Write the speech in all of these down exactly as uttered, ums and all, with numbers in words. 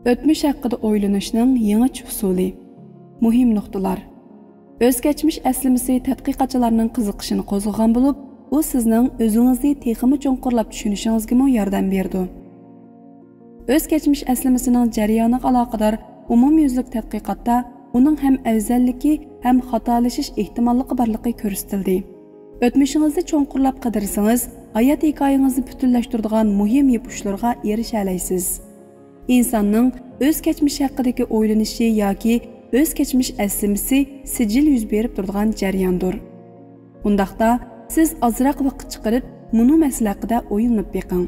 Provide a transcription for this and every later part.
ئۆتمۈش ھەققىدە ئويلىنىشنىڭ يېڭىچە ئۇسۇلى. مۇھىم نۇقتىلار. ئۆز كەچمىش ئەسلىمىسى تەتقىقاتچىلارنىڭ قىزىقىشىنى قوزغىغان بولۇپ، ئۇ سىزنىڭ ئۆزىڭىزنى تېخىمۇ چوڭقۇرلاپ چۈشىنىشىڭىزگىمۇ ياردەم بېرىدۇ. ئۆز كەچمىش ئەسلىمىسىنىڭ جەريانىغا ئالاقىدار ئومۇميۈزلۈك تەتقىقاتتا ئۇنىڭ ھەم ئەۋزەللىكى، ھەم خاتالىشىش ئېھتىماللىقى بارلىقى كۆرسىتىلدى. ئۆتمۈشىڭىزنى چوڭقۇرلاپ قىدىرسىڭىز، ھايات ھېكايىڭىزنى پۈتۈنلەشتۈرىدىغان مۇھىم يىپ ئۇچلىرىغا ئېرىشەلەيسىز. ئىنساننىڭ ئۆز كەچمىشى ھەققىدىكى ئويلىنىشى ياكى ئۆز كەچمىش ئەسلىمىسى سىجىل يۈز بېرىپ تۇرىدىغان جەرياندۇر. ئۇنداقتا، سىز ئازراق ۋاقىت چىقىرىپ، مۇنۇ مەسىلە ھەققىدە ئويلىنىپ بېقىڭ.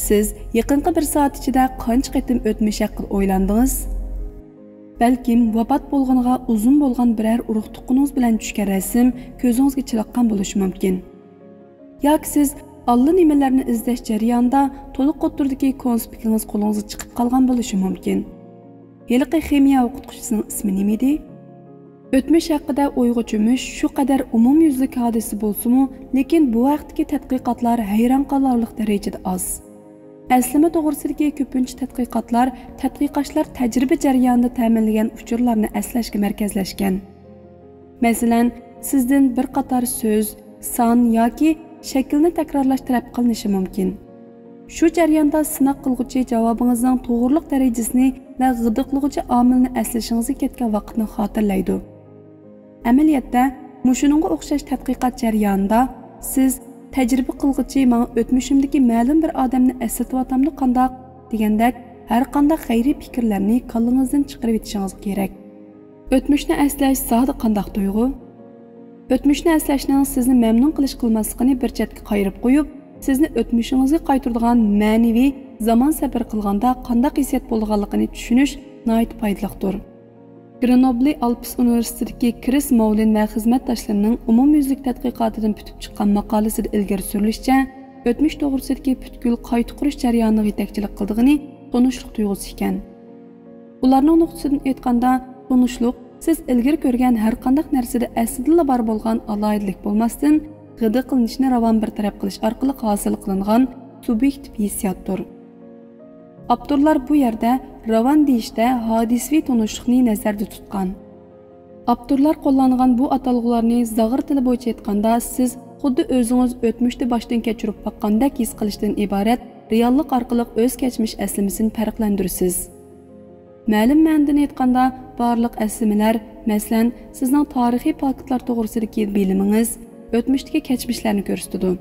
سىز يېقىنقى بىر سائەت ئىچىدە قانچە قېتىم ئۆتمۈش ھەققىدە ئويلاندىڭىز؟ بەلكىم ۋاپات بولغىنىغا ئۇزۇن بولغان بىرەر ئۇرۇق-تۇغقىنىڭىز بىلەن چۈشكەن رەسىم كۆزىڭىزگە چېلىققان بولۇشى مۇمكىن. ياكى سىز ئاللىنېمىلەرنى ئىزدەش جەريانىدا تولۇق ئوتتۇرىدىكى كونسپىكىڭىز قولىڭىزغا چىقىپ قالغان بولۇشى مۇمكىن. ھېلىقى خىمىيە ئوقۇتقۇچىسىنىڭ ئىسمى نېمىدى؟ ئۆتمۈش ھەققىدە ئويغا چۆمۈش شۇ قەدەر ئومۇميۈزلۈك ھادىسە بولسىمۇ، لېكىن بۇ ھەقتىكى تەتقىقاتلار ھەيران قالارلىق دەرىجىدە ئاز. ئەسلىمە توغرىسىدىكى كۆپىنچە تەتقىقاتلار تەتقىقاتچىلار تەجرىبە جەريانىدا تەمىنلىگەن ئۇچۇرلارنى ئەسلەشكە مەركەزلەشكەن. مەسىلەن، سىزدىن بىر قاتار سۆز، سان ياكى شەكىلنى تەكرارلاش تەلەپ قىلىنىشى مۇمكىن. شۇ جەرياندا سىناق قىلغۇچى جاۋابىڭىزنىڭ توغرىلىق دەرىجىسىنى ۋە غىدىقلىغۇچى ئامىلنى ئەسلىشىڭىزگە كەتكەن ۋاقىتنى خاتىرىلەيدۇ. ئەمەلىيەتتە، مۇشۇنىڭغا ئوخشاش تەتقىقات جەريانىدا سىز تەجرىبە قىلغۇچى ماڭا ئۆتمۈشۈمدىكى مەلۇم بىر ئادەمنى ئەسلىتىۋاتامدۇ قانداق دېگەندەك ھەر قانداق غەيرىي پىكىرلەرنى كاللىڭىزدىن چىقىرىۋېتىشىڭىز كېرەك. ئۆتمۈشنى ئەسلەش زادى قانداق تۇيغۇ؟ ئۆتمۈشنى ئەسلەشنىڭ سىزنى مەمنۇن قىلىش قىلماسلىقىنى بىر چەتكە قايرىپ قويۇپ، سىزنى ئۆتمۈشىڭىزگە قايتۇرىدىغان مەنىۋى زامان سەپىرى قىلغاندا قانداق ھېسسىيات بولىدىغانلىقىنى چۈشىنىش ناھايىتى پايدىلىقتۇر. گرېنوبلى ئالپس ئۇنىۋېرسىتېتىدىكى كرىس مولىن ۋە خىزمەتداشلىرىنىڭ ئومۇميۈزلۈك تەتقىقاتىدىن پۈتۈپ چىققان ماقالىسىدە ئىلگىرى سۈرۈلۈشىچە، ئۆتمۈش توغرىسىدىكى پۈتكۈل قايتا قۇرۇش جەريانىغا يېتەكچىلىك قىلىدىغىنى تونۇشلۇق تۇيغۇسى ئىكەن. ئۇلارنىڭ نۇقتىسىدىن ئېيتقاندا، تونۇشلۇق سىز ئىلگىرى كۆرگەن ھەر قانداق نەرسىدە ئەسلىدىنلا بار بولغان ئالاھىدىلىك بولماستىن، غىدىقلىنىشنى راۋان بىر تەرەپ قىلىش ئارقىلىق ھاسىل قىلىنغان سۇبيېكتىپ ھېسسىياتتۇر. ئاپتورلار بۇ يەردە راۋان دېيىشتە ھادىسىۋى تونۇشلۇقنى نەزەردە تۇتقان. ئاپتورلار قوللانغان بۇ ئاتالغۇلارنى زاغۇر تىلى بويىچە ئېيتقاندا، سىز خۇددى ئۆزىڭىز ئۆتمۈشتە باشتىن كەچۈرۈپ باققاندەك ھېس قىلىشتىن ئىبارەت رېئاللىق ئارقىلىق ئۆز كەچمىش ئەسلىمىسىنى پەرقلەندۈرىسىز. مەلۇم مەنىدىن ئېيتقاندا، بارلىق ئەسلىمىلەر، مەسىلەن، سىزنىڭ تارىخىي پاكىتلار توغرىسىدىكى بىلىمىڭىز، ئۆتمۈشتىكى كەچمىشلەرنى كۆرسىتىدۇ.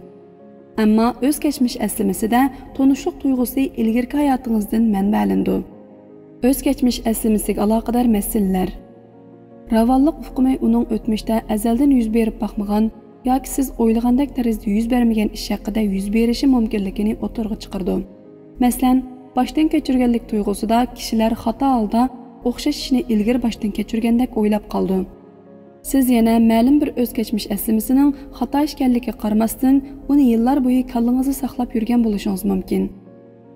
ئەمما ئۆز كەچمىش ئەسلىمىسىدە تونۇشلۇق تۇيغۇسى ئىلگىرىكى ھاياتىڭىزدىن مەنبەلىنىدۇ. ئۆز كەچمىش ئەسلىمىسىگە ئالاقىدار مەسىلىلەر. راۋانلىق ئۇقۇمى ئۇنىڭ ئۆتمۈشتە ئەزەلدىن يۈز بېرىپ باقمىغان ياكى سىز ئويلىغاندەك تەرزدە يۈز بەرمىگەن ئىش ھەققىدە يۈز بېرىشى مۇمكىنلىكىنى ئوتتۇرىغا چىقىرىدۇ. مەسىلەن، باشتىن كەچۈرگەنلىك تۇيغۇسىدا كىشىلەر خاتا ھالدا ئوخشاش ئىشنى ئىلگىرى باشتىن كەچۈرگەندەك ئويلاپ قالىدۇ. سىز يەنە مەلۇم بىر ئۆز كەچمىش ئەسلىمىسىنىڭ خاتا ئىكەنلىكىگە قارىماستىن، ئۇنى يىللار بويى كاللىڭىزدا ساقلاپ يۈرگەن بولۇشىڭىز مۇمكىن.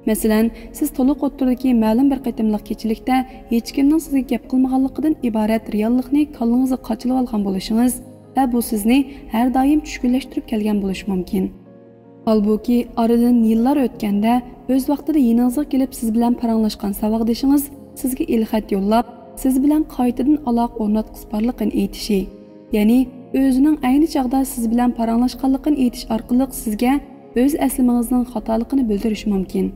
مەسىلەن، سىز تولۇق ئوتتۇرىدىكى مەلۇم بىر قېتىملىق كېچىلىكتە ھېچكىمنىڭ سىزگە گەپ قىلمىغانلىقىدىن ئىبارەت رېئاللىقنى كاللىڭىزغا قاچىلىۋالغان بولۇشىڭىز ۋە بۇ سىزنى ھەر دائىم چۈشكۈنلەشتۈرۈپ كەلگەن بولۇشى مۇمكىن. ھالبۇكى، ئارىدىن يىللار ئۆتكەندە، ئۆز ۋاقتىدا يېنىڭىزغا كېلىپ سىز بىلەن پاراڭلاشقان ساۋاقدىشىڭىز سىزگە ئېلخەت يوللاپ، سىز بىلەن قايتىدىن ئالاقە ئورناتقۇسى بارلىقىنى ئېيتىشى، يەنى ئۆزىنىڭ ئەينى چاغدا سىز بىلەن پاراڭلاشقانلىقىنى ئېيتىش ئارقىلىق سىزگە ئۆز ئەسلىمىڭىزنىڭ خاتالىقىنى بىلدۈرۈشى مۇمكىن.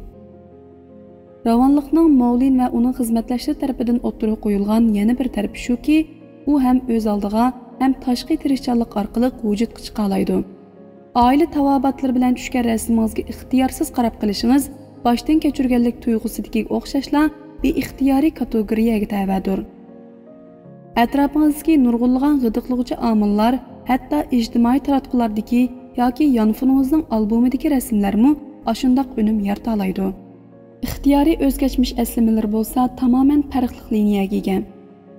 راۋانلىقنىڭ مولىن ۋە ئۇنىڭ خىزمەتداشلىرى تەرىپىدىن ئوتتۇرىغا قويۇلغان يەنە بىر تەرىپى شۇكى، ئۇ ھەم ئۆز ئالدىغا، ھەم تاشقى تىرىشچانلىق ئارقىلىق ۋۇجۇدقا چىقالايدۇ. ئائىلە تاۋابىئاتلىرى بىلەن چۈشكەن رەسىمىڭىزگە ئىختىيارسىز قاراپ قېلىشىڭىز باشتىن كەچۈرگەنلىك تۇيغۇسىدىكىگە ئوخشاشلا بىئىختىيارىي كاتېگورىيەگە تەۋەدۇر. ئەتراپىڭىزدىكى نۇرغۇنلىغان غىدىقلىغۇچى ئامىللار، ھەتتا ئىجتىمائىي تاراتقۇلاردىكى ياكى يانفونىڭىزنىڭ ئالبومىدىكى رەسىملەرمۇ ئاشۇنداق ئۈنۈم يارىتالايدۇ. ئىختىيارىي ئۆز كەچمىش ئەسلىمىلىرى بولسا تامامەن پەرقلىق لىنىيەگە ئىگە.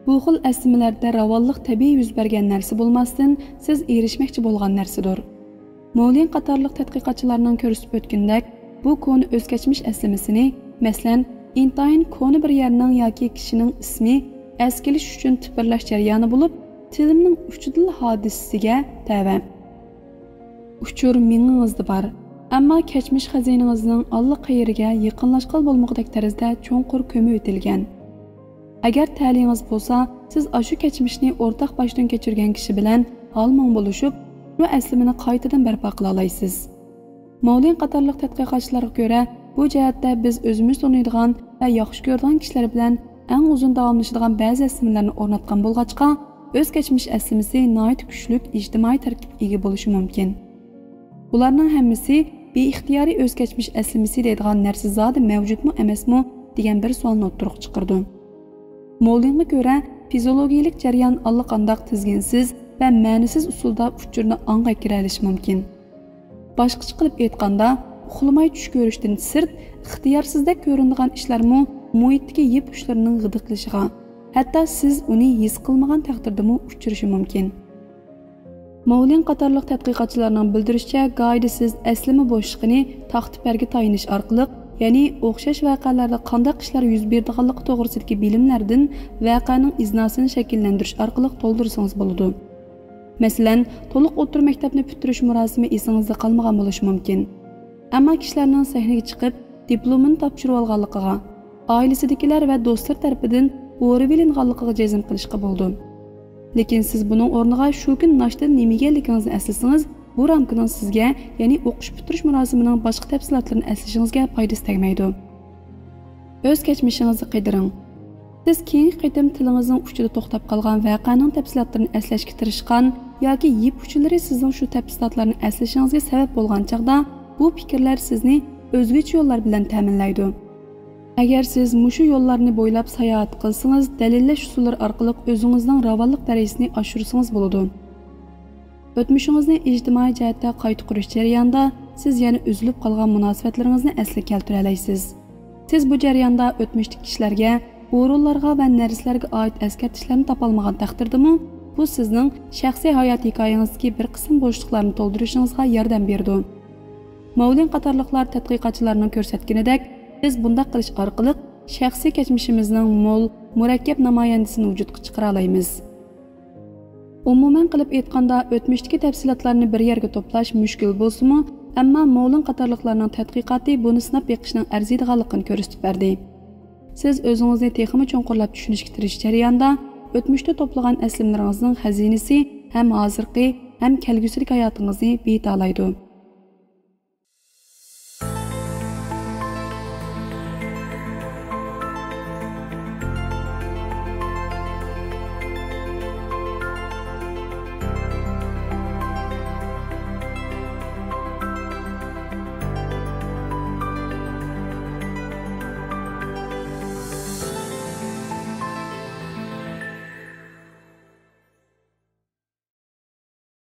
بۇ خىل ئەسلىمىلەردە راۋانلىق تەبىئىي يۈز بەرگەن نەرسە بولماستىن، سىز ئېرىشمەكچى بولغان نەرسىدۇر. مولىن قاتارلىق تەتقىقاتچىلارنىڭ كۆرسىتىپ ئۆتكىنىدەك، بۇ كونا ئۆز كەچمىش ئەسلىمىسىنى، مەسىلەن، ئىنتايىن كونا بىر يەرنىڭ ياكى كىشىنىڭ ئىسمى ئەسكە كېلىش ئۈچۈن تىپىرلاش جەريانى بولۇپ، تىلىمنىڭ ئۇچىدىلا ھادىسىسىگە تەۋە. ئۇچۇر مېڭىڭىزدە بار، ئەمما كەچمىش خەزىنىڭىزنىڭ ئاللىقايەرگە يېقىنلاشقىلى بولمىغۇدەك تەرزدە چوڭقۇر كۆمۈۋېتىلگەن. ئەگەر تەلىيىڭىز بولسا، سىز ئاشۇ كەچمىشنى ئورتاق باشتىن كەچۈرگەن كىشى بىلەن ھال-مۇڭ بولۇشۇپ، شۇ ئەسلىمىنى قايتىدىن بەرپا قىلالايسىز. مولىن قاتارلىق تەتقىقاتچىلارغا كۆرە، بۇ جەھەتتە بىز ئۆزىمىز تونۇيدىغان ۋە ياخشى كۆرىدىغان كىشىلەر بىلەن ئەڭ ئۇزۇن داۋاملىشىدىغان بەزى ئەسلىمىلەرنى ئورناتقان بولغاچقا، ئۆز كەچمىش ئەسلىمىسى ناھايىتى كۈچلۈك ئىجتىمائىي تەركىبكە ئىگە بولۇشى مۇمكىن. بۇلارنىڭ ھەممىسى بىئىختىيارىي ئۆز كەچمىش ئەسلىمىسى دەيدىغان نەرسە زادى مەۋجۇتمۇ ئەمەسمۇ دېگەن بىر سوئالنى ئوتتۇرىغا چىقىرىدۇ. مولىنغا كۆرە، فىزىئولوگىيەلىك جەريان ئاللىقانداق تىزگىنسىز ۋە مەنىسىز ئۇسۇلدا ئۇچۇرنى ئاڭغا كىرەلىشى مۇمكىن. باشقىچە قىلىپ ئېيتقاندا، ئۇخلىماي چۈش كۆرۈشتىن سىرت، ئىختىيارسىزدەك كۆرۈنىدىغان ئىشلارمۇ مۇھىتتىكى يىپ ئۇچلىرىنىڭ غىدىقلىشىغا، ھەتتا سىز ئۇنى ھېس قىلمىغان تەقدىردىمۇ ئۇچرىشى مۇمكىن. مولىن قاتارلىق تەتقىقاتچىلارنىڭ بىلدۈرۈشىچە، گاھىدا سىز ئەسلىمە بوشلۇقىنى تاختا پەرگە تايىنىش ئارقىلىق، يەنى ئوخشاش ۋەقەلەردە قانداق ئىشلار يۈز بېرىدىغانلىقى توغرىسىدىكى بىلىملەردىن ۋەقەنىڭ ئىزناسىنى شەكىللەندۈرۈش ئارقىلىق تولدۇرسىڭىز بولىدۇ. مەسىلەن، تولۇق ئوتتۇرا مەكتەپنى پۈتتۈرۈش مۇراسىمى ئېسىڭىزدە قالمىغان بولۇشى مۇمكىن. ئەمما كىشىلەرنىڭ سەھنىگە چىقىپ، دىپلومىنى تاپشۇرۇۋالغانلىقىغا، ئائىلىسىدىكىلەر ۋە دوستلىرى تەرىپىدىن ئورىۋېلىنغانلىقىغا جەزم قىلىشقا بولىدۇ. لېكىن سىز بۇنىڭ ئورنىغا شۇ كۈن ناشتىدىن نېمە يېگەنلىكىڭىزنى ئەسلىسىڭىز، بۇ رامكىنىڭ سىزگە، يەنى ئوقۇش پۈتتۈرۈش مۇراسىمىنىڭ باشقا تەپسىلاتلىرىنى ئەسلىشىڭىزگە پايدىسى تەگمەيدۇ. ئۆز كەچمىشىڭىزنى قىدىرىڭ. سىز كېيىنكى قېتىم تىلىڭىزنىڭ ئۇچىدا توختاپ قالغان ۋەقەنىڭ تەپسىلاتلىرىنى ئەسلەشكە تىرىشقان ياكى يىپ ئۇچلىرى سىزنىڭ شۇ تەپسىلاتلارنى ئەسلىشىڭىزگە سەۋەب بولغان چاغدا، بۇ پىكىرلەر سىزنى ئۆزگىچە يوللار بىلەن تەمىنلەيدۇ. ئەگەر سىز مۇشۇ يوللارنى بويلاپ ساياھەت قىلسىڭىز، دەلىللەش ئۇسۇللىرى ئارقىلىق ئۆزىڭىزنىڭ راۋانلىق دەرىجىسىنى ئاشۇرسىڭىز بولىدۇ. ئۆتمۈشىڭىزنى ئىجتىمائىي جەھەتتە قايتا قۇرۇش جەريانىدا سىز يەنە ئۈزۈلۈپ قالغان مۇناسىۋەتلىرىڭىزنى ئەسلىگە كەلتۈرەلەيسىز. سىز بۇ جەرياندا ئۆتمۈشتىكى كىشىلەرگە، ئورۇنلارغا ۋە نەرسىلەرگە ئائىت ئەسكەرتىشلەرنى تاپالمىغان تەقدىردىمۇ، بۇ سىزنىڭ شەخسىي ھايات ھېكايىڭىزدىكى بىر قىسىم بوشلۇقلارنى تولدۇرۇشىڭىزغا ياردەم بېرىدۇ. مولىن قاتارلىقلار تەتقىقاتچىلارنىڭ كۆرسەتكىنىدەك، بىز بۇنداق قىلىش ئارقىلىق شەخسىي كەچمىشىمىزنىڭ مول، مۇرەككەپ نامايەندىسىنى ۋۇجۇدقا چىقىرالايمىز. ئومۇمەن قىلىپ ئېيتقاندا، ئۆتمۈشتىكى تەپسىلاتلارنى بىر يەرگە توپلاش مۈشكۈل بولسىمۇ، ئەمما مولىن قاتارلىقلارنىڭ تەتقىقاتى بۇنى سىناپ بېقىشنىڭ ئەرزىيدىغانلىقىنى كۆرسىتىپ بەردى. سىز ئۆزىڭىزنى تېخىمۇ چوڭقۇرلاپ چۈشىنىشكە تىرىشىش جەريانىدا، ئۆتمۈشتە توپلىغان ئەسلىمىلىرىڭىزنىڭ خەزىنىسى ھەم ھازىرقى، ھەم كەلگۈسىدىكى ھاياتىڭىزنى بېيىتالايدۇ.